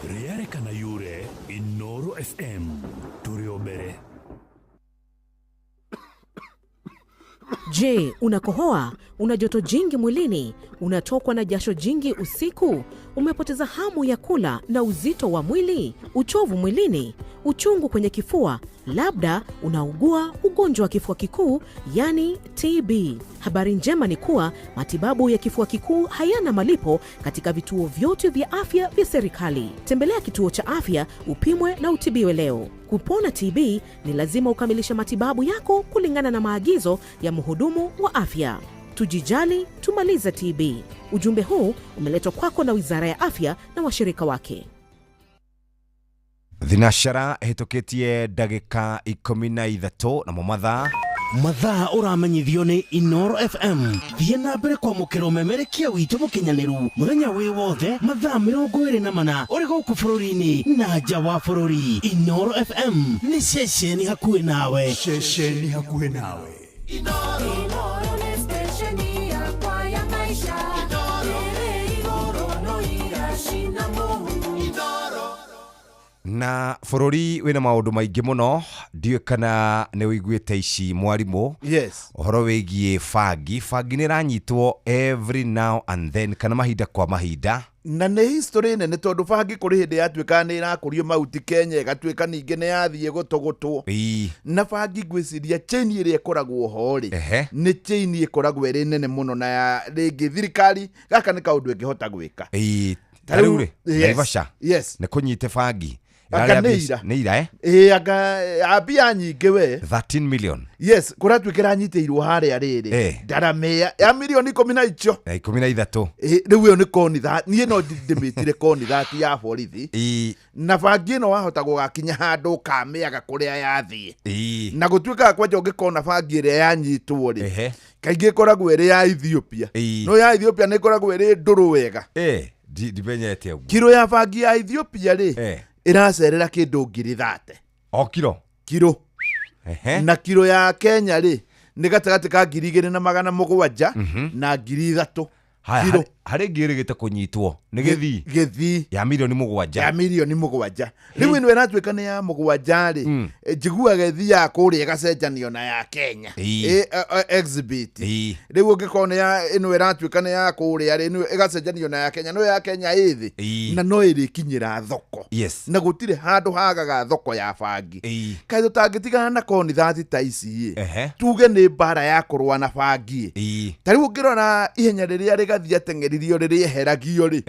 Rĩarĩkana yure Inoro FM tũrĩ o mbere. Je, unakohoa? Una joto jingi mwilini? Unatokwa na jasho jingi usiku? Umepoteza hamu ya kula na uzito wa mwili? Uchovu mwilini? Uchungu kwenye kifua? Labda unaugua ugonjwa wa kifua kikuu, yani TB. Habari njema ni kuwa matibabu ya kifua kikuu hayana malipo katika vituo vyote vya afya vya serikali. Tembelea kituo cha afya upimwe na utibiwe leo. Kupona TB ni lazima ukamilishe matibabu yako kulingana na maagizo ya mhudumu wa afya. Tujijali, tumalize TB. Ujumbe huu umeletwa kwako na Wizara ya Afya na washirika wake. Thinacara ĩhĩtũkĩtie ndagĩka 13 namo mathaa. Mathaa ũramenyithio nĩ Inoro FM. Thiĩ na mbere kwamũkĩra ũmemerekia witũ mũkinyanĩru mũthenya wĩ wothe mathaa 24 ũrĩ gũkũ bũrũri-inĩ na nja wa bũrũri. Inoro FM nĩ ceceni hakuhĩ nawe. Ceceni hakuhĩ nawe. Inoro nĩ stesheni yakwa ya maisha ĩrĩ igũrũ no iracina mũhu. Na bũrũri wĩna maũndũ maingĩ mũno, ndiũĩ kana nĩ ũiguĩte ici mwarimũ. Yes. Ũhoro wĩgiĩ bangi, bangi nĩ ĩranyitwo every now and then kana mahinda kwa mahinda. Na nĩ history nene tondũ bangi kũrĩ hĩndĩ yatuĩkaga nĩ ĩrakũrio Mount Kenya, ĩgatuĩka ningĩ nĩ yathiĩ gũtũgũtwo. Na bangi ngwĩciria chain ĩrĩa ĩkoragwo ho rĩ, nĩ chain ĩkoragwo ĩrĩ nene mũno, na ya rĩngĩ thirikari gaka nĩ kaũndũ ĩngĩhota gwĩka. Ta rĩu rĩ, Yes. Naivasha Yes. nĩ kũnyite bangi. Anga Ĩrarĩa nĩ mbia- ira. Nĩ ira, eh? Ĩĩ, anga ya mbia nyingĩ we. 13 million. Yes, kũratuĩka ĩranyitĩirwo harĩa rĩrĩ ndaramĩa ya mirioni ikũmi na icio. Na 13. Ĩ, rĩu ĩyo nĩ koni niĩ no ndĩmĩtire koni thati ya borithi. Na bangi ĩno wahota gũgakinya handũ ũkamĩaga kũrĩa yathiĩ. Na gũtuĩkaga kwanja ũngĩkona bangi ĩrĩa yanyitwo rĩ, kaingĩ ĩkoragwo ĩrĩ ya Ethiopia. No ya Ethiopia nĩ ĩkoragwo ĩrĩ ndũrũ wega. Ndimenyete ũguo. Kiro ya bangi ya Ethiopia rĩ, ĩracerera kĩndũ ngiri thate. O kiro? Kiro. Na kiro ya Kenya rĩ, nĩ gatagatĩ ka ngiri igĩrĩ na magana mũgwanja na ngiri ithatũ. Haya, Kiro. harĩ ĩngĩ ĩrĩgĩte kũnyitwo nĩ gĩthii. Gĩthii. Ya mirioni mũgwanja. Ya mirioni mũgwanja. Rĩu ĩno ĩratuĩka nĩ ya mũgwanja rĩ, njiguaga ĩthiaga kũrĩa ĩgacenjanio na ya Kenya. Exhibit. Rĩu ũngĩkorwo nĩ ya ĩno ĩratuĩka nĩ ya kũrĩa rĩ, ĩno ĩgacenjanio na ya Kenya, no ya Kenya ĩ thĩ. Na no ĩrĩkinyĩra thoko. Na gũtirĩ handũ hagaga thoko ya bangi. Kaĩ tũtangĩtigana na koni thati ta ici ĩ? Tuge nĩ mbara ya kũrũa na bangi ĩ. Ta rĩu ũngĩrora ihenya rĩrĩa rĩgathiĩ ateng'eririo rĩrĩeheragio rĩ,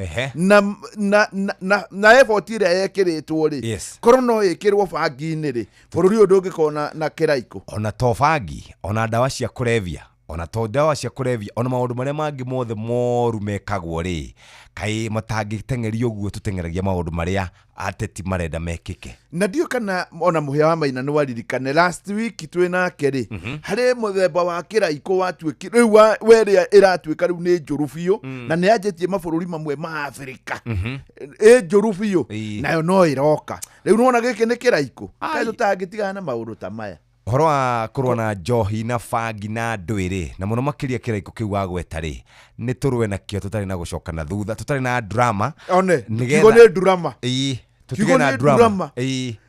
na effort ĩrĩa yekĩrĩtwo rĩ, korwo no ĩkĩrwo bangi-inĩ rĩ, bũrũri ũyũ ndũngĩkorwo na kĩraikũ. Ona to bangi, ona ndawa cia kũrebia, ona to ndawa cia kũrebia, ona maũndũ marĩa mangĩ mothe moru mekagwo rĩ, kaĩ matangĩteng'erio ũguo tũteng'eragia maũndũ marĩa ateti marenda mekĩke. Na ndiũ kana ona mũhĩa wa Maina nĩ waririkane last week twĩ nake rĩ, harĩ mũthemba wa kĩraikũ watuĩki rĩu werĩa ĩratuĩka rĩu nĩ njũru biũ, na nĩ yanjĩtie mabũrũri mamwe ma Afrika. Ĩ njũru biũ, nayo no ĩroka. Rĩu nĩwona gĩkĩ nĩ kĩraikũ. Kaĩ tũtangĩtigana na maũndũ ta maya. Ũhoro wa kũrũa na njohi na bangi na ndwĩrĩ, na mũno makĩria kĩraikũ kĩu wagweta rĩ, nĩ tũrũe nakĩo tũtarĩ na gũcoka na thutha, tũtarĩ na drama. One, Nĩgetha kiugo nĩ drama. Tũtige Kiugo na nĩ drama. drama.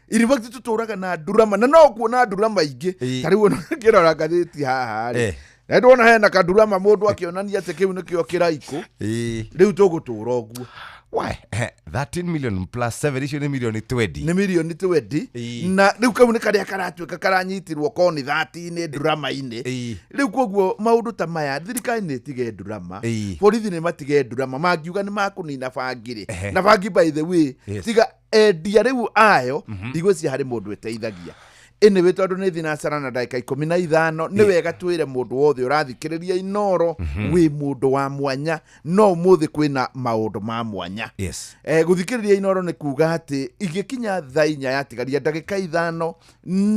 In fact tũtũraga na drama, na no kuona drama ingĩ. Ta rĩu ona ngĩrora ngathĩti haha rĩ, na ndona hena kadurama mũndũ akĩonania atĩ kĩu nĩkĩo kĩraikũ. Rĩu tũgũtũra ũguo. Why? 13 million plus 7 icio nĩ milioni 20. Nĩ milioni 20. Na rĩu kau nĩ karĩa karatuĩka karanyitirwo koni 30-inĩ drama-inĩ. Rĩu koguo maũndũ ta maya thirikari nĩ ĩtige drama. Borithi nĩ matige drama. Mangiuga nĩ makũnina bangi rĩ. Na bangi by the way, tiga endia rĩu ayo, ndigwĩciria harĩ mũndũ ĩteithagia. Anyway, tondũ nĩ thinacara na ndagĩka 15, nĩ wega twĩre mũndũ wothe ũrathikĩrĩria Inoro, wĩ mũndũ wa mwanya, no ũmũthĩ kwĩna maũndũ ma mwanya. Gũthikĩrĩria Inoro nĩ kuga atĩ igĩkinya thaa inya yatigaria ndagĩka 5,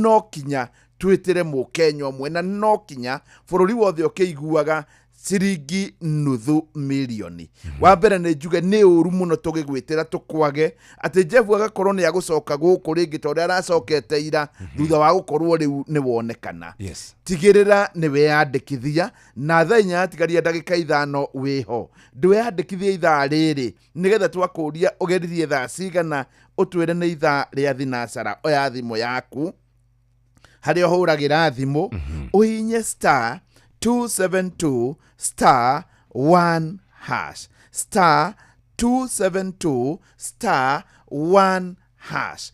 no kinya twĩtĩre mũkenya ũmwe, na no kinya bũrũri wothe ũkĩiguaga Ciringi nuthu mirioni. Wa mbere nĩ njuge nĩ ũru mũno tũgĩgwĩtĩra tũkwage atĩ Jeff agakorwo nĩ agũcoka gũkũ rĩngĩ ta ũrĩa aracokete ira thutha wa gũkorwo rĩu nĩ wonekana. Tigĩrĩra nĩ weyandĩkithia na thaa 4 yatigaria ndagĩka 5 wĩho. Ndweyandĩkithia ithaa rĩrĩ nĩgetha twakũria ũgeririe thaa cigana ũtwĩre nĩ ithaa rĩa thinacara. Oya thimũ yaku harĩa ũhũragĩra thimũ, ũhinye star 272 star 1 hash, star 272 star 1 hash.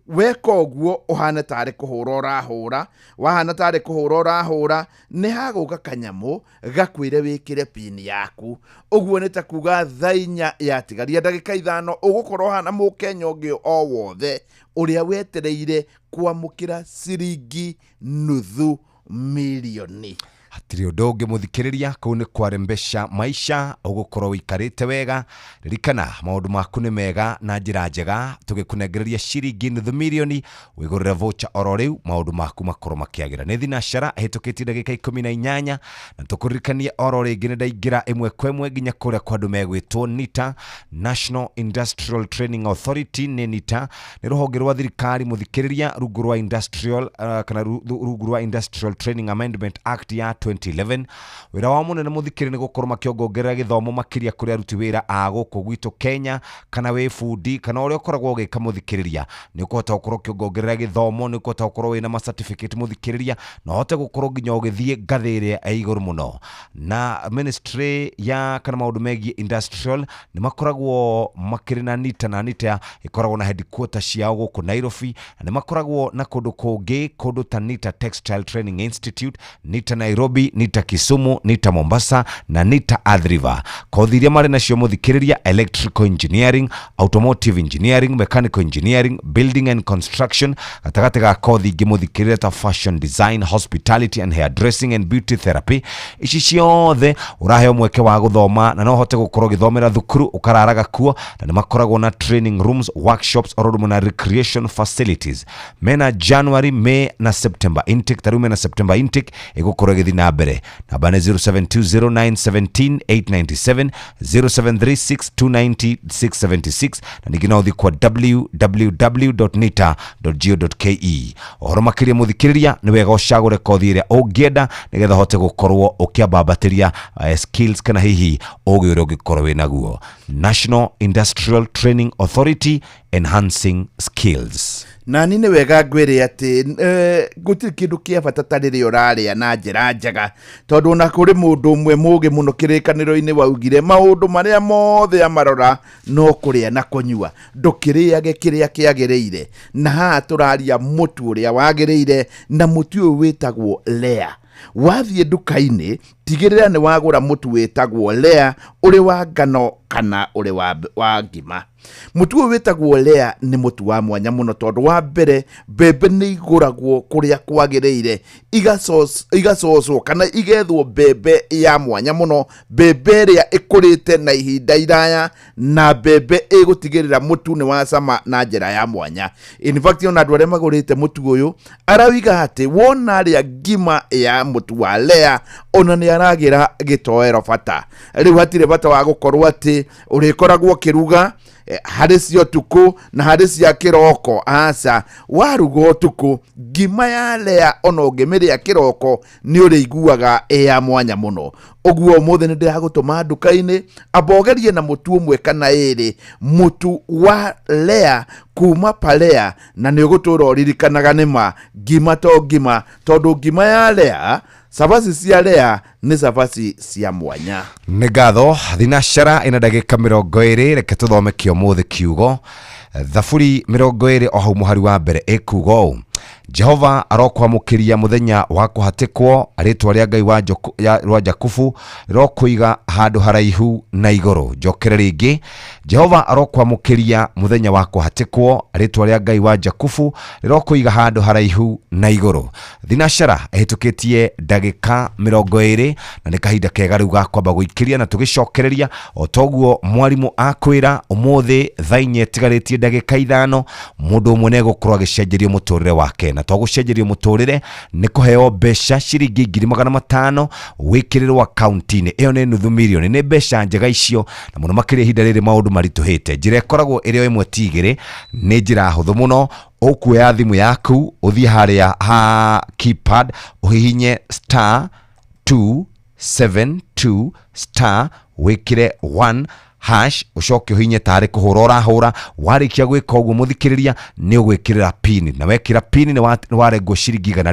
Weka ũguo ũhane tarĩ kũhũra ũrahũra, wahana tarĩ kũhũra ũrahũra, nĩ hagũka kanyamũ gakwĩre wĩkĩre pin yaku. Ũguo nĩ ta kuga thaa 4 yatigaria ndagĩka 5 ũgũkorwo hana mũkenya ũngĩ o wothe ũrĩa wetereire kwamũkĩra ciringi nuthu mirioni. Hatirĩ ũndũ ũngĩ mũthikĩrĩria, kũu nĩ kwarembesha maisha, ũgũkorwo ũikarĩte wega. Ririkana maũndũ maku nĩ mega na njĩra njega, tũgĩkũnengereria ciringi nuthu mirioni, wĩgũrĩre voucher oro rĩu, maũndũ maku makorwo makĩagĩra. Nĩ thinacara ĩhĩtũkĩtie ndagĩka 18, na tũkũririkanie oro rĩngĩ nĩ ndaingĩra ĩmwe kwa ĩmwe nginya kũrĩa kwa andũ megwĩtwo NITA, National Industrial Training Authority. Nĩ NITA nĩ rũhonge rwa thirikari mũthikĩrĩria, rungu rwa Industrial kana rungu rwa Industrial Training Amendment Act ya 2011. Wĩra wao mũnene mũthikĩrĩria nĩ gũkorwo makĩongongerera gĩthomo makĩria kũrĩ aruti wĩra a gũkũ gwitũ Kenya, kana wĩ bundi kana ũrĩa ũkoragwo ũgĩka mũthikĩrĩria, nĩ ũkũhota gũkorwo ũkĩongongerera gĩthomo, nĩ ũkũhota gũkorwo wĩna ma certificate mũthikĩrĩria, na ũhote gũkorwo nginya ũgĩthiĩ ngathĩ ĩrĩa ĩ igũrũ mũno. Na ministry ya kana maũndũ megiĩ industrial nĩ makoragwo makĩrĩ na NITA, na NITA ĩkoragwo na headquarter ciao gũkũ Nairobi, na nĩ makoragwo na kũndũ kũngĩ, kũndũ ta NITA Textile Training Institute, NITA Nairobi, NITA Kisumu, NITA Mombasa na NITA Athi River. Kothi iria marĩ nacio mũthikĩrĩria: electrical engineering, automotive engineering, mechanical engineering, building and construction, gatagatĩ ga kothi ingĩ mũthikĩrĩria ta fashion design, hospitality and hairdressing and beauty therapy. Ici ciothe ũraheo mweke wa gũthoma, na no ũhote gũkorwo ũgĩthomera thukuru ũkararaga kuo, na nĩ makoragwo na training rooms, workshops oro rĩmwe na recreation facilities. Mena January, May na September intake. Ta rĩu mena September intake ĩgũkorwo ĩgĩthiĩ na mbere. Namba nĩ 0720917897, 0736290676, na ningĩ no ũthiĩ kwa www.nita.go.ke. Ũhoro makĩria mũthikĩrĩria, nĩ wega ũcagũre kothi ĩrĩa ũngĩenda nĩgetha ũhote gũkorwo ũkĩambambatĩria skills kana hihi ũgĩ ũrĩa ũngĩkorwo wĩ naguo. National Industrial Training Authority, enhancing skills. Nani nĩ wega ngwĩre atĩ gũtirĩ kĩndũ kĩa bata ta rĩrĩa ũrarĩa na njĩra njega, tondũ ona kũrĩ mũndũ ũmwe mũgĩ mũno kĩrĩkanĩro-inĩ waugire maũndũ marĩa mothe amarora no kũrĩa na kũnyua, ndũkĩrĩage kĩrĩa kĩagĩrĩire. Na haha tũraria mũtu ũrĩa wagĩrĩire, na mũtu ũyũ wĩtagwo Lea. Wathiĩ nduka-inĩ tigĩrĩra nĩ wagũra mũtu wĩtagwo Lea, ũrĩ wa ngano kana ũrĩ wa ngima. Mũtu ũyũ wĩtagwo Lea nĩ mũtu wa mwanya mũno, tondũ wa mbere mbembe nĩ igũragwo kũrĩa kwagĩrĩire, igacocwo kana igethwo mbembe ya mwanya mũno, mbembe ĩrĩa ĩkũrĩte na ihinda iraya, na mbembe ĩgũtigĩrĩra mũtu nĩ wacama na njĩra ya mwanya. In fact, ona andũ arĩa magũrĩte mũtu ũyũ arauga atĩ wona arĩa ngima ya mũtu wa Lea ona nĩ aragĩra gĩtoero bata. Rĩu hatirĩ bata wa gũkorwo atĩ ũrĩkoragwo ũkĩruga harĩ cia ũtukũ na harĩ cia kĩroko. Aca, waruga ũtukũ ngima ya Lea ona ũngĩmĩrĩa kĩroko nĩ ũrĩiguaga ĩ ya mwanya mũno. Ũguo ũmũthĩ nĩ ndĩragũtũma nduka-inĩ amba ũgerie na mũtu ũmwe kana ĩrĩ, mũtu wa Lea kuma Palea, na nĩ ũgũtũra ũririkanaga nĩma ngima to ngima, tondũ ngima ya Lea, cabaci cia Lea nĩ cabaci cia mwanya. Nĩ ngatho. Thinacara ĩna ndagĩka 20, reke tũthome kĩ ũmũthĩ kiugo. Thaburi 20 o hau mũhari wa mbere ĩkuga ũũ: Jehova arokwamũkĩria mũthenya wa kũhatĩkwo, rĩtwa rĩa Ngai rwa Jakubu rĩrokũiga handũ haraihu na igũrũ. Njokere rĩngĩ: Jehova arokwamũkĩria mũthenya wa kũhatĩkwo, rĩtwa rĩa Ngai wa Jakubu rĩrokũiga handũ haraihu na igũrũ. Thinacara ĩhĩtũkĩtie ndagĩka 20, na nĩ kahinda kega rĩu ga kwamba gũikĩria na tũgĩcokereria o toguo mwarimũ akwĩra ũmũthĩ thaa 4 ĩtigarĩtie ndagĩka 5, mũndũ ũmwe nĩ egũkorwo agĩcenjerio mũtũrĩre wake. Na to gũcenjerio mũtũrĩre, nĩ kũheo mbeca ciringi 500,000 wĩkĩrĩrwo akaunti-inĩ. Ĩyo nĩ nuthu mirioni, nĩ mbeca njega icio, na mũno makĩria ihinda rĩrĩ maũndũ maritũhĩte. Njĩra ĩkoragwo ĩrĩ o ĩmwe ti igĩrĩ, nĩ njĩra hũthũ mũno. Ũkuoya thimũ yaku, ũthiĩ harĩa ha keypad, ũhihinye star 272 star, wĩkĩre 1 hash, ũcoke ũhinye tarĩ kũhũra ũrahũra. Warĩkia gwĩka ũguo, mũthikĩrĩria, nĩ ũgwĩkĩrĩra pin, na wekĩra pin nĩ warengwo ciringi 100, na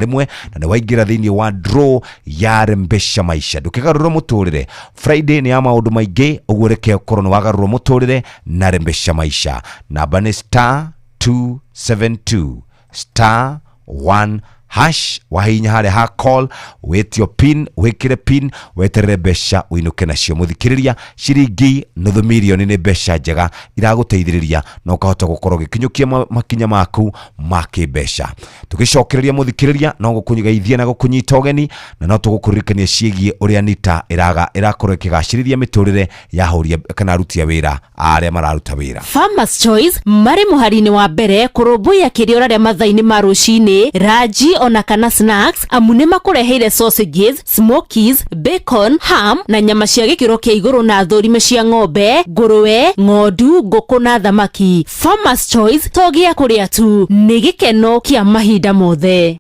nĩ waingĩra thĩinĩ wa draw ya Rembesha Maisha. Ndũkĩgarũrwo mũtũrĩre, Friday nĩ ya maũndũ maingĩ, ũguo reke ũkorwo nĩ wagarũrwo mũtũrĩre na Rembesha Maisha. Namba nĩ star 272 star 1 hash. Wahihinya harĩa ha call, wĩtio pin, wĩkĩre pin, weterere mbeca ũinũke nacio. Mũthikĩrĩria, ciringi nuthu mirioni nĩ mbeca njega iragũteithĩrĩria na ũkahota gũkorwo ũgĩkinyũkia makinya maku ma kĩmbeca. Tũgĩcokereria, mũthikĩrĩria, no gũkũgeithia na gũkũnyita ũgeni, na no tũgũkũririkania ciĩgiĩ ũrĩa NITA ĩrakorwo ĩkĩgacĩrithia mĩtũrĩre ya ahũri kana aruti a wĩra arĩa mararuta wĩra. Farmers Choice marĩ mũhari-inĩ wa mbere kũrũmbũiya kĩrĩa ũrarĩa mathaa-inĩ ma rũcinĩ, ranji ona kana snacks, amu nĩ makũreheire sausages, smokies, bacon, ham na nyama cia gĩkĩro kĩa igũrũ na thũrime cia ng'ombe, ngũrwe, ng'ondu, ngũkũ na thamaki. Farmers Choice to gĩa kũrĩa tu, nĩ gĩkeno kĩa mahinda mothe.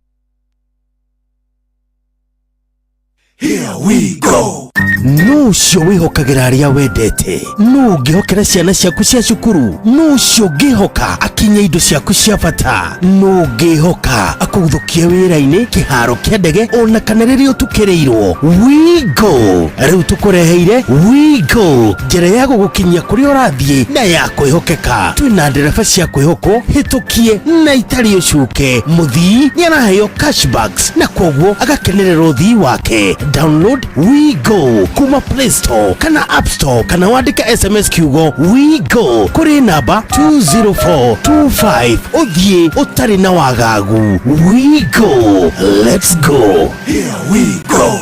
Here we go. Nũ ũcio wĩhokagĩra arĩa wendete? Nũ ũngĩhokera ciana ciaku cia cukuru? Nũ ũcio ũngĩhoka akinye indo ciaku cia bata? Nũ ũngĩhoka akũguthũkie wĩra-inĩ, kĩharo kĩa ndege, ona kana rĩrĩa ũtukĩrĩirwo? Wigo rĩu tũkũreheire Wigo, njĩra ya gũgũkinyia kũrĩa ũrathiĩ na ya kwĩhokeka. Twĩna ndereba cia kwĩhokwo, hĩtũkie na itarĩ ũcuke. Mũthii nĩ araheo cashbacks na koguo agakenerera ũthii wake. Download WeGo kuma Play Store kana App Store, kana wandĩke SMS kiugo WeGo kũrĩ namba 20425, ũthiĩ ũtarĩ na wagagu. WeGo, let's go. Here we go.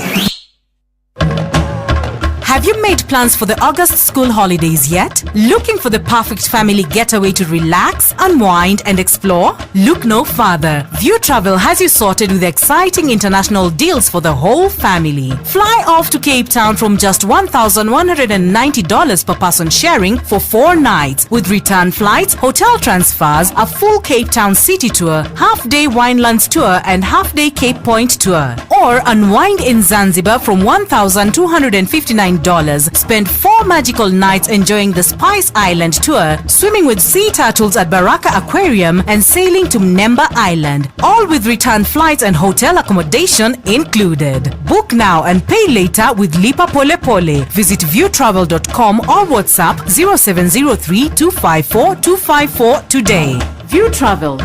Have you made plans for the August school holidays yet? Looking for the perfect family getaway to relax, unwind, and explore? Look no further. View Travel has you sorted with exciting international deals for the whole family. Fly off to Cape Town from just $1,190 per person sharing for 4 nights, with return flights, hotel transfers, a full Cape Town city tour, half-day Winelands tour, and half-day Cape Point tour. Or unwind in Zanzibar from $1,259. Spend 4 magical nights enjoying the Spice Island tour, swimming with sea turtles at Baraka Aquarium, and sailing to Mnemba Island. All with return flights and hotel accommodation included. Book now and pay later with Lipa Pole Pole. Visit viewtravel.com or WhatsApp 0703 254 254 today. View Travel.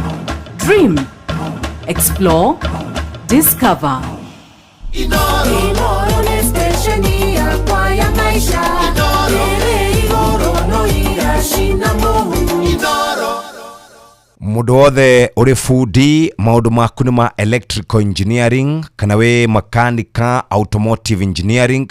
Dream. Explore. Discover. Inoro nĩ station yakwa ya maisha ĩrĩ igũrũ no iracina mũhu. Mũndũ wothe ũrĩ bundi, maũndũ maku nĩ ma electrical engineering, kana wĩ makanika, automotive engineering,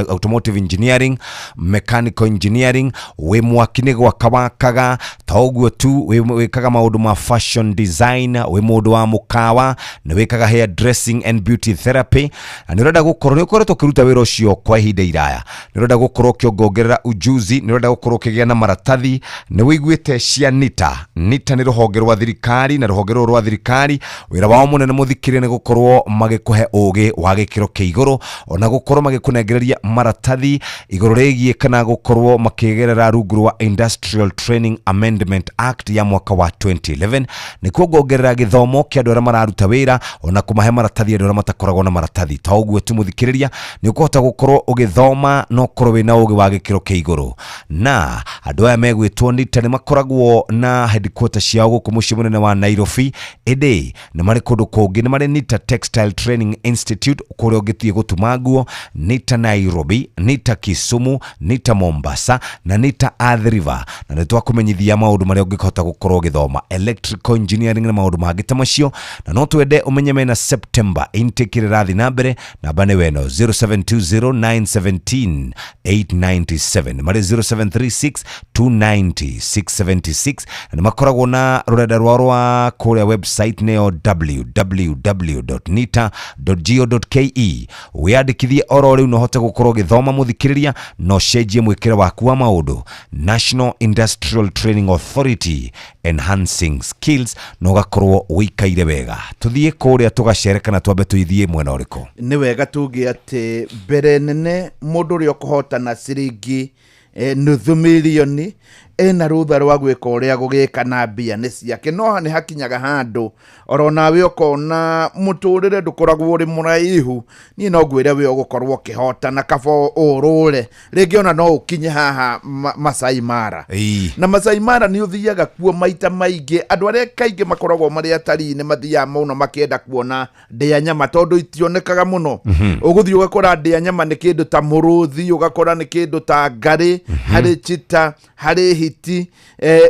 automotive engineering, mechanical engineering, wĩ mwaki nĩ gwaka wakaga, ta ũguo tu wĩkaga maũndũ ma fashion design, wĩ mũndũ wa mũkawa, nĩ wĩkaga hair dressing and beauty therapy, na nĩ ũrenda gũkorwo nĩ ũkoretwo ũkĩruta wĩra ũcio kwa ihinda iraya, nĩ ũrenda gũkorwo ũkĩongongerera ujuzi, nĩ ũrenda gũkorwo ũkĩgĩa na maratathi, nĩ wĩiguĩte cia NITA. NITA nĩ rũhonge rwa thirikari, na rũhonge rũrũ rwa thirikari wĩra wao mũnene, mũthikĩrĩria, nĩ gũkorwo magĩkũhe ũgĩ wa gĩkĩro kĩa igũrũ, ona gũkorwo magĩkũnengereria maratathi igũrũ rĩgiĩ kana gũkorwo makĩgerera rungu rwa Industrial Training Amendment Act ya mwaka wa 2011, nĩkuo kuongerera gĩthomo kĩa andũ arĩa mararuta wĩra, ona kũmahe maratathi andũ arĩa matakoragwo na maratathi. Ta ũguo tu, mũthikĩrĩria, nĩ ũkũhota gũkorwo ũgĩthoma na ũkorwo wĩna ũgĩ wa gĩkĩro kĩa igũrũ. Na andũ aya megwĩtwo NITA nĩ makoragwo na headquarter ciao gũkũ mũciĩ mũnene wa Nairobi, ĩndĩ nĩ marĩ kũndũ kũngĩ. Nĩ marĩ NITA Textile Training Institute, kũrĩa ũngĩthiĩ gũtuma nguo, NITA Nairobi, NITA Kisumu, NITA Mombasa na NITA Athi River. Na nĩ twakũmenyithia maũndũ. Maũndũ marĩa ũngĩhota gũkorwo ũgĩthoma, electrical engineering na maũndũ mangĩ ta macio. Na no twende ũmenye mena September intake ĩrĩa ĩrathiĩ na mbere. Namba nĩ weno 0720 917 897, marĩ 0736 290 676, na nĩ makoragwo na rũrenda rwao rwa kũrĩa website, nĩyo www.nita.go.ke. Wĩyandĩkithie oro rĩu na ũhote gũkorwo ũgĩthoma, mũthikĩrĩria, na ũcenjie mwĩkĩre waku wa maũndũ. National Industrial Training Authority, enhancing skills, na ũgakorwo ũikaire wega. Tũthiĩ kũrĩa tũgacere kana twambe tũithiĩ mwena ũrĩkũ? Nĩ wega tuge atĩ mbere nene mũndũ ũrĩa ũkũhotana ciringi nuthu mirioni ena rũtha rwa gwĩka ũrĩa gũgĩka na mbia nĩ ciake. No nĩ hakinyaga handũ oro nawe ũkona mũtũrĩre ndũkoragwo ũrĩ mũraihu. Niĩ no ngwĩre we ũgũkorwo ũkĩhotana, kaba ũrũre rĩngĩ ona no ũkinye haha Masai Mara. Na Masai Mara nĩ ũthiaga kuo maita maingĩ. Andũ arĩa kaingĩ makoragwo marĩ atarii nĩ mathiaga mũno makĩenda kuona ndĩa nyama, tondũ itionekaga mũno. Ũgũthiĩ ũgakora ndĩa nyama nĩ kĩndũ ta mũrũthi, ũgakora nĩ kĩndũ ta ngarĩ, harĩ chita, harĩ hiti,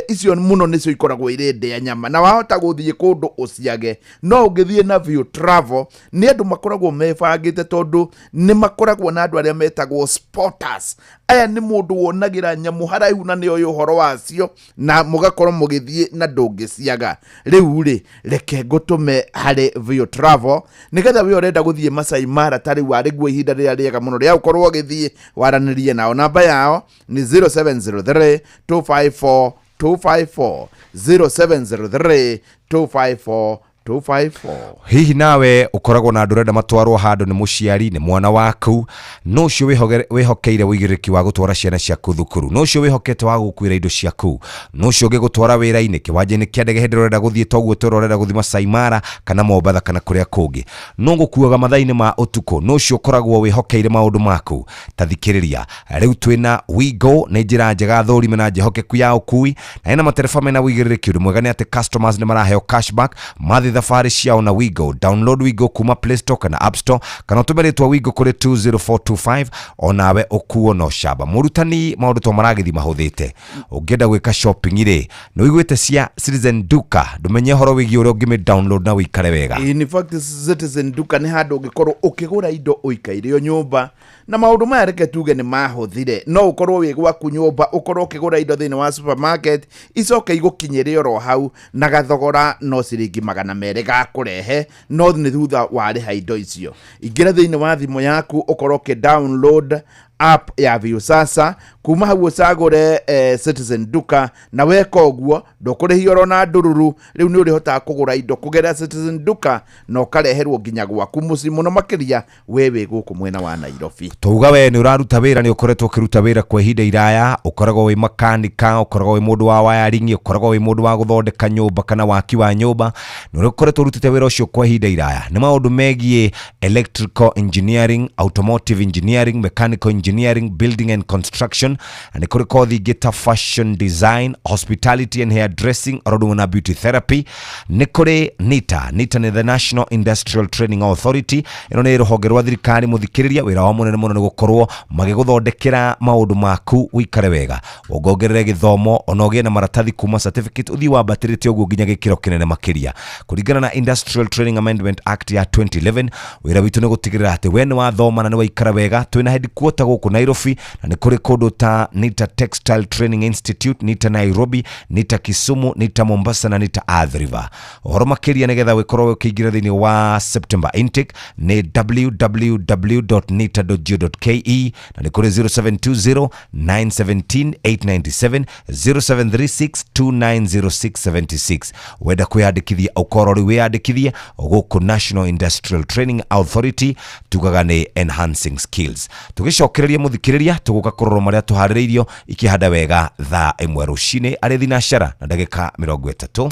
icio mũno nĩcio ikoragwo irĩ ndĩa nyama, na wahota gũthiĩ kũndũ ũciage. No ũngĩthiĩ na View Travel, nĩ andũ makoragwo mebangĩte, tondũ nĩ makoragwo na andũ arĩa metagwo spotters. Aya nĩ mũndũ wonagĩra nyamũ haraihu na nĩ oĩ ũhoro wacio, na mũgakorwo mũgĩthiĩ na ndũngĩciaga. Rĩu rĩ, reke ngũtũme harĩ View Travel, nĩgetha we ũrenda gũthiĩ Masai Mara, ta rĩu arĩguo ihinda rĩrĩa rĩega mũno rĩa gũkorwo ũgĩthiĩ, waranĩrie nao. Namba yao nĩ 0703 254 254, 0703 254 254. Hihi nawe ũkoragwo na andũ ũrenda matwarwo handũ, nĩ mũciari, nĩ mwana waku, no ũcio wĩhokeire ũigĩrĩrĩki wa gũtwara ciana ciaku thukuru, no ũcio wĩhokete wa gũkuĩra indo ciaku, no ũcio ũngĩgũtwara wĩra-inĩ, kĩwanja-inĩ kĩa ndege hĩndĩ ĩrĩa ũrenda gũthiĩ, toguo twĩra ũrenda gũthiĩ Masai Mara kana Mombatha kana kũrĩa kũngĩ, no gũkuaga mathaa-inĩ ma ũtukũ, no ũcio ũkoragwo wĩhokeire maũndũ maku? Ta thikĩrĩria, rĩu twĩna Wigo. Nĩ njĩra njega thũrime na njĩhokeku ya ũkui, na ĩna matereba mena ũigĩrĩrĩki. Ũndũ mwega nĩ atĩ customers nĩ maraheo cashback mathiĩ thabarĩ ciao na Wigo. Download Wigo kuma Play Store kana App Store, kana ũtũme rĩtwa Wigo kũrĩ 20425, onawe ũkuo no camba. Mũrutani, maũndũ to maragĩthiĩ mahũthĩte. Ũngĩenda gwĩka shopping rĩ, nĩ ũiguĩte cia Citizen Duka? Ndũmenye ũhoro wĩgiĩ ũrĩa ũngĩmĩ download na ũikare wega. In fact, Citizen Duka nĩ handũ ũngĩkorwo ũkĩgũra indo ũikaire o nyũmba, na maũndũ maya reke tuge nĩ mahũthire. No ũkorwo wĩ gwaku nyũmba, ũkorwo ũkĩgũra indo thĩinĩ wa supermarket, icoke igũkinyĩre oro hau na gathogora no ciringi 200 ga kũrehe, no nĩ thutha warĩha indo icio. Ingĩra thĩinĩ wa thimũ yaku, ũkorwo ũkĩ download app ya Viusasa. Kuma hau ũcagũre Citizen Duka, na weka ũguo ndũkũrĩhio oro na ndururu. Rĩu nĩ ũrĩhotaga kũgũra indo kũgerera Citizen Duka na ũkareherwo nginya gwaku mũciĩ, mũno makĩria we wĩ gũkũ mwena wa Nairobi. Tuga we nĩ ũraruta wĩra, nĩ ũkoretwo ũkĩruta wĩra kwa ihinda iraya, ũkoragwo wĩ makanika, ũkoragwo wĩ mũndũ wa wiring, ũkoragwo wĩ mũndũ wa gũthondeka nyũmba kana waki wa nyũmba, na ũrĩa ũkoretwo ũrutĩte wĩra ũcio kwa ihinda iraya, nĩ maũndũ megiĩ electrical engineering, automotive engineering, mechanical engineering, building and construction, na nĩ kũrĩ kothi ingĩ ta fashion design, hospitality and hair dressing, oro ũndũ ũmwe na beauty therapy. Nĩ kũrĩ NITA. NITA nĩ the National Industrial Training Authority. Ĩno nĩ rũhonge rwa thirikari, mũthikĩrĩria. Wĩra wao mũnene mũno nĩ gũkorwo magĩgũthondekera maũndũ maku ũikare wega, wongongerere gĩthomo, ona ũgĩe na maratathi kuma certificate ũthiĩ wambatĩrĩte ũguo nginya gĩkĩro kĩnene makĩria. Kũringana na Industrial Training Amendment Act ya 2011, wĩra witũ nĩ gũtigĩrĩra atĩ we nĩ wathoma na nĩ waikara wega. Twĩna headquarter gũkũ Nairobi, na nĩ kũrĩ kũndũ ta NITA Textile Training Institute, NITA Nairobi, NITA Kisumu, NITA Mombasa na NITA Athi River. Ũhoro makĩria nĩgetha wĩkorwo ũkĩingĩra thĩinĩ wa September intake nĩ www.nita.go.ke, na nĩ kũrĩ 0720 917 897, 0736 290676. Wenda kwĩyandĩkithia, ũkorwo rĩu wĩyandĩkithie gũkũ National Industrial Training Authority. Tugaga nĩ enhancing skills. Tũgĩcokereria, mũthikĩrĩria, tũgũka kũrorwo marĩa tũharĩrĩirio ikĩhanda wega thaa 1 rũcinĩ, arĩ thinacara na ndagĩka 30.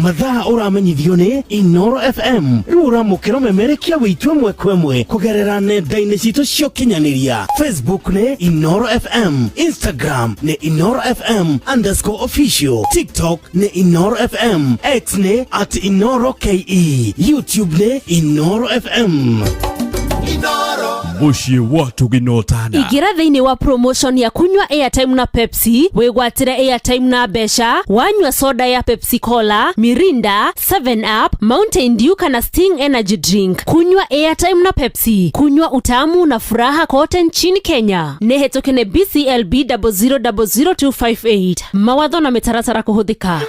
Mathaa ũramenyithio nĩ Inoro FM. Rĩu ũramũkĩra ũmemerekia witũ ĩmwe kwa ĩmwe kũgerera nenda-inĩ citũ cia ũkinyanĩria. Facebook nĩ Inoro FM, Instagram nĩ InoroFM_official, TikTok nĩ Inoro FM, X nĩ @InoroKE, YouTube nĩ Inoro FM. Inoro. Mũciĩ wa Tũginotana. Ingĩra thĩinĩ wa promotion ya kunywa airtime na Pepsi, wĩgwatĩre airtime na mbeca, wanyua soda ya Pepsi Cola, Mirinda, 7 Up, Mountain Dew kana Sting Energy Drink. Kunywa airtime na Pepsi, kunywa utamu na furaha kote nchini Kenya. Nĩ hetũke nĩ BCLB 0000258. Mawatho na mĩtaratara kũhũthĩka.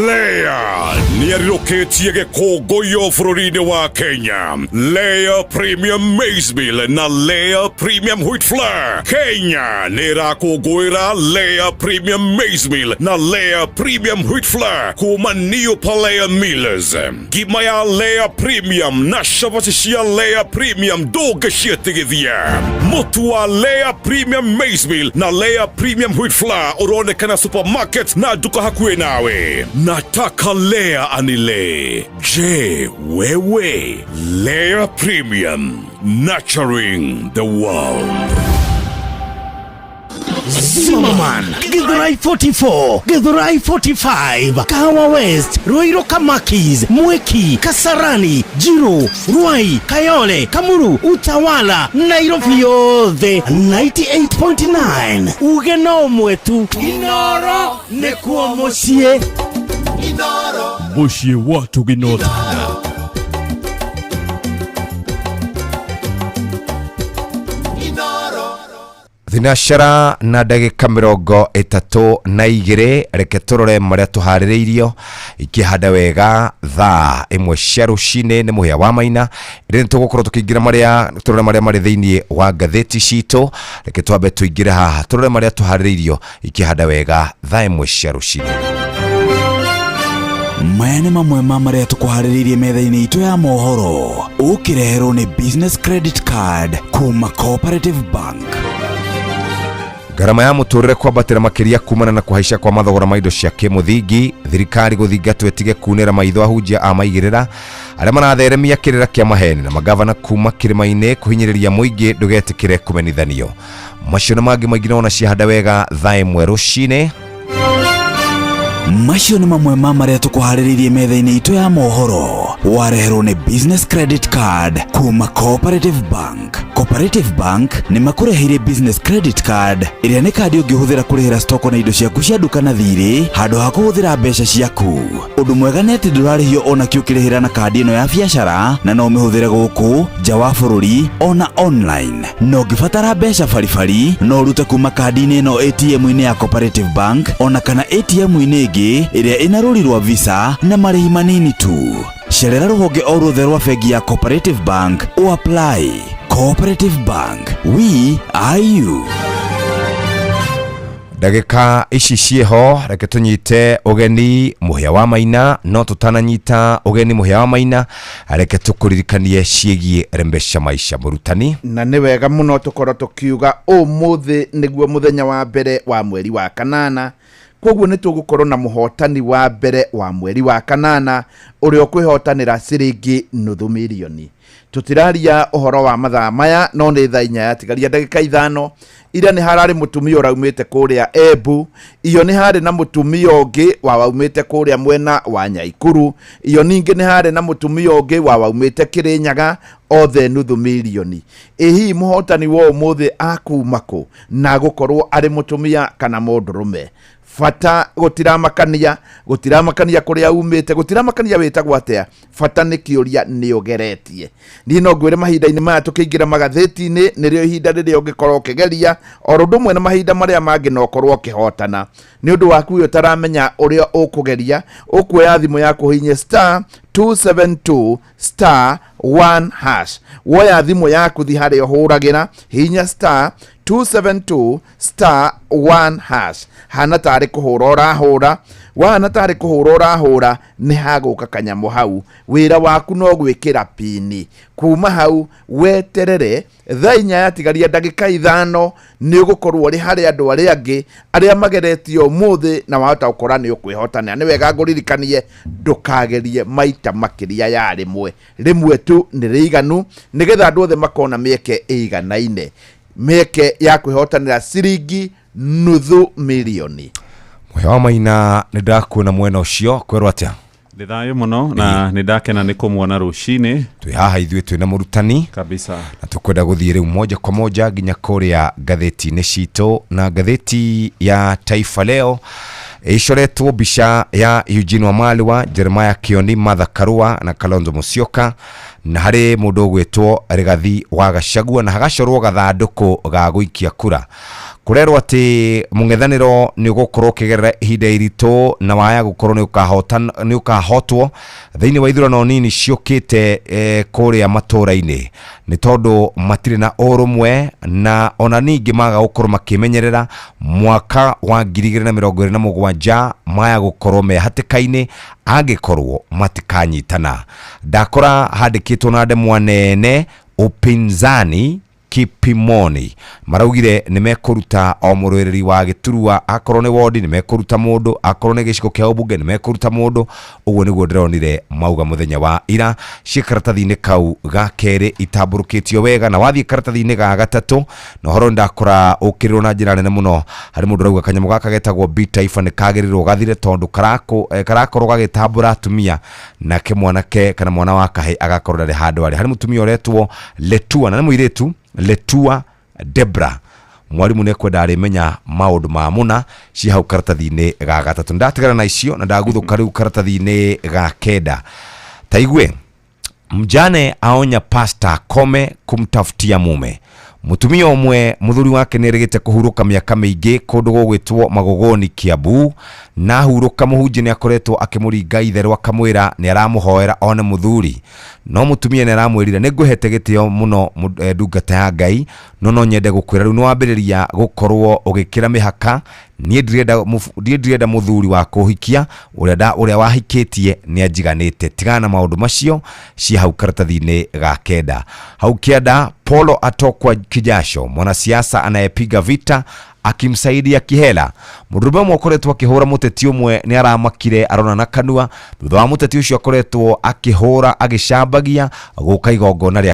Lea nĩarirũkĩtie gĩkũngũiyo bũrũri-inĩ wa Kenya. Lea Premium Maize Meal na Lea Premium Wheat Flour. Kenya nĩ ĩrakũngũĩra Lea Premium Maize Meal na Lea Premium Wheat Flour kuma New Palea Millers. Ngima ya Lea Premium na cabaci cia Lea Premium ndũngĩciĩtigithia. Mũtu wa Lea Premium Maize Meal na Lea Premium Wheat Flour ũronekana supermarket na nduka hakuhĩ nawe. Nataka Lea anile. Je, wewe? Lea Premium, nurturing the world. Zimmerman, Githurai 44, Githurai 45, Kahawa West, Ruiru Kamakis, Mwiki, Kasarani, Jiru, Ruai, Kayole, Kamuru, Utawala, Nairobi yothe 98.9. Uge no mwetu Inoro nĩkuo mũciĩ. Mũciĩ wa Tũginotana. Thinacara na ndagĩka 32, reke tũrore marĩa tũharĩrĩirio ikĩhanda wega thaa 1 cia rũcinĩ nĩ mũhĩa wa maina. Rĩu nĩ tũgũkorwo tũkĩingĩra marĩa tũrore marĩa marĩ thĩinĩ wa ngathĩti citũ. Reke twambe tũingĩre haha tũrore marĩa tũharĩrĩirio ikĩhanda wega thaa 1 cia rũcinĩ. Maya nĩ mamwe ma marĩa tũkũharĩrĩirie metha-inĩ itũ ya mohoro, ũkĩreherwo nĩ Business Credit Card kuma Cooperative Bank. Ngarama ya mũtũrĩre kwambatĩra makĩria kumana na kũhaica kwa mathogora ma indo cia kĩmũthingi. Thirikari gũthingatwo ĩtige kunĩra maitho ahunjia a maigĩrĩra arĩa maratheremia kĩrĩra kĩa maheni, na magavana kuma kĩrĩma-inĩ kũhinyĩrĩria mũingĩ ndũgetĩkĩre kũmenithanio. Macio na mangĩ maingĩ nona ciahanda wega thaa 1 rũcinĩ. Macio nĩ mamwe ma marĩa tũkũharĩrĩirie metha-inĩ itũ ya mohoro, wareherwo nĩ Business Credit Card kuma Cooperative Bank. Cooperative Bank nĩ makũreheire Business Credit Card ĩrĩa nĩ kandi ũngĩhũthĩra kũrĩhĩra stoko na indo ciaku cia nduka na thirĩ handũ ha kũhũthĩra mbeca ciaku. Ũndũ mwega nĩ atĩ ndũrarĩhio ona kĩ ũkĩrĩhĩra na kandi ĩno ya biacara, na no ũmĩhũthĩre gũkũ nja wa bũrũri ona online. Na ũngĩbatara mbeca baribari no ũrute kuma kandi-inĩ ĩno ATM-inĩ ya Cooperative Bank ona kana ATM-inĩ ĩngĩ ĩrĩa ĩna rũri rwa Visa na marĩhi manini tu. Cerera rũhonge o ruothe rwa bengi ya Cooperative Bank ũapply. Cooperative Bank, we are you. Ndagĩka ici ciĩho, reke tũnyite ũgeni mũhĩa wa maina. No tũtananyita ũgeni mũhĩa wa maina, reke tũkũririkanie ciĩgiĩ Rembesha Maisha. Mũrutani, na nĩ wega mũno tũkorwo tũkiuga ũmũthĩ nĩguo mũthenya wa mbere wa mweri wa kanana, koguo nĩ tũgũkorwo na mũhotani wa mbere wa mweri wa kanana ũrĩa ũkwĩhotanĩra ciringi nuthu mirioni. Tũtiraria ũhoro wa mathaa maya, no nĩ thaa 4 yatigaria ndagĩka 5. Ira nĩ hararĩ mũtumia ũraumĩte kũrĩa Embu, iyo nĩ harĩ na mũtumia ũngĩ wa waumĩte kũrĩa mwena wa Nyaikuru, iyo ningĩ nĩ harĩ na mũtumia ũngĩ wa waumĩte Kĩrĩnyaga, othe nuthu mirioni. Ĩ hihi mũhotani wa ũmũthĩ akuma kũ na gũkorwo arĩ mũtumia kana mũndũrũme? Bata gũtiramakania, gũtiramakania kũrĩa umĩte, gũtiramakania wĩtagwo atĩa, bata nĩ kĩũria nĩ ũgeretie. Niĩ no ngwĩre mahinda-inĩ maya tũkĩingĩra magathĩti-inĩ nĩrĩo ihinda rĩrĩa ũngĩkorwo ũkĩgeria o ũndũ ũmwe na mahinda marĩa mangĩ no ũkorwo ũkĩhotana. Nĩ ũndũ waku ũyũ ũtaramenya ũrĩa ũkũgeria, ũkuoya thimũ yaku ũhihinye *272 *1#. Woya thimũ yaku thi harĩa ũhũragĩra, hihinya *272 *1#. Hana tarĩ kũhũra ũrahũra, wahana tarĩ kũhũra ũrahũra, nĩ hagũka kanyamũ hau. Wĩra waku no gwĩkĩra pini. Kuma hau weterere thaa 4 yatigaria ndagĩka 5, nĩ ũgũkorwo ũrĩ harĩ andũ arĩa angĩ arĩa mageretio ũmũthĩ, na wahota gũkora nĩ ũkwĩhotanĩra. Nĩ wega ngũririkanie ndũkagerie maita makĩria ya rĩmwe, rĩmwe tu nĩ rĩiganu, nĩgetha andũ othe makona mĩeke ĩiganaine, mĩeke ya kwĩhotanĩra ciringi nuthu mirioni. Mũhĩa wa maina, nĩ ndakuona mwena ũcio, kwĩrwo atĩa? Ndĩ thayũ mũno na nĩ ndakena nĩ kũmuona rũcinĩ. Twĩ haha ithuĩ twĩna mũrutani kabisa, na tũkwenda gũthiĩ rĩu moja kwa moja nginya kũrĩa ngathĩti-inĩ citũ, na ngathĩti ya Taifa Leo icoretwo mbica ya Eugene Wamalwa, Jeremiah Kioni, Martha Karua na Kalonzo Musyoka, na harĩ mũndũ ũgwĩtwo Rigathi wa Gachagua, na hagacorwo gathandũkũ ga gũikia kura. Kũrerwo atĩ mũng'ethanĩro nĩ ũgũkorwo ũkĩgerera ihinda iritũ na waya gũkorwo nĩ ũkahotwo thĩinĩ wa ithurano nini ciũkĩte kũrĩa matũra-inĩ, nĩ tondũ matirĩ na ũrũmwe, na ona ningĩ maga gũkorwo makĩmenyerera mwaka wa 2027 maya gũkorwo me hatĩka-inĩ angĩkorwo matikanyitana. Ndakora handĩkĩtwo na ndemwa nene upinzani kipimoni, maraugire nĩ mekũruta o mũrũĩrĩri wa gĩturwa, akorwo nĩ wodi nĩ mekũruta mũndũ, akorwo nĩ gĩcigo kĩa ũmbunge nĩ mekũruta mũndũ. Ũguo nĩguo ndĩronire mauga mũthenya wa ira ciĩ karatathi-inĩ kau ga kerĩ itambũrũkĩtio wega. Na wathiĩ karatathi-inĩ ga gatatũ na ũhoro ndakora ũkĩrĩrwo na njĩra nene mũno, harĩ mũndũ ũrauga kanyamũ gaka getagwo B Taifa nĩ kagĩrĩirwo gathire tondũ karakorwo gagĩtambũra atumia, nake mwanake kana mwana wa kahĩ agakorwo ndarĩ handũ arĩ. Harĩ mũtumia ũretwo Letua, na nĩ mũirĩtu Letua Debra, mwarimu nĩ ekwenda arĩmenya maũndũ ma mũna ci hau karatathi-inĩ ga gatatũ. Ndatigana na icio na ndaguthũka rĩu karatathi-inĩ ga kenda. Taigue, mjane aonya pasta kome kumtafutia mume. Mutumia ũmwe mũthuri wake nĩ erĩgĩte kũhurũka mĩaka mĩingĩ kũndũ gũgwĩtwo Magogoni Kiambu, na hurũka mũhunjia nĩ akoretwo akĩmũringa itherũ akamwĩra nĩ aramũhoera one mũthuri, no mũtumia nĩ aramwĩrire nĩ ngũhete gĩtĩo mũno ndungata ya Ngai, no nyende gũkwĩra rĩu nĩ wambĩrĩria gũkorwo ũgĩkĩra mĩhaka. Niĩ ndirenda mũthuri wa kũhikia, ũrĩa wahikĩtie nĩ anjiganĩte, tigana na maũndũ macio. Ci hau karatathi-inĩ ga kenda. Hau kĩanda, Polo atokwa kijasho, mwanasiasa anayepiga vita akimsaidia kihela. Mũndũrũme ũmwe ũkoretwo akĩhũra mũteti ũmwe nĩ aramakire arona na kanua thutha wa mũteti ũcio akoretwo akĩhũra agĩcambagia gũka igongona rĩa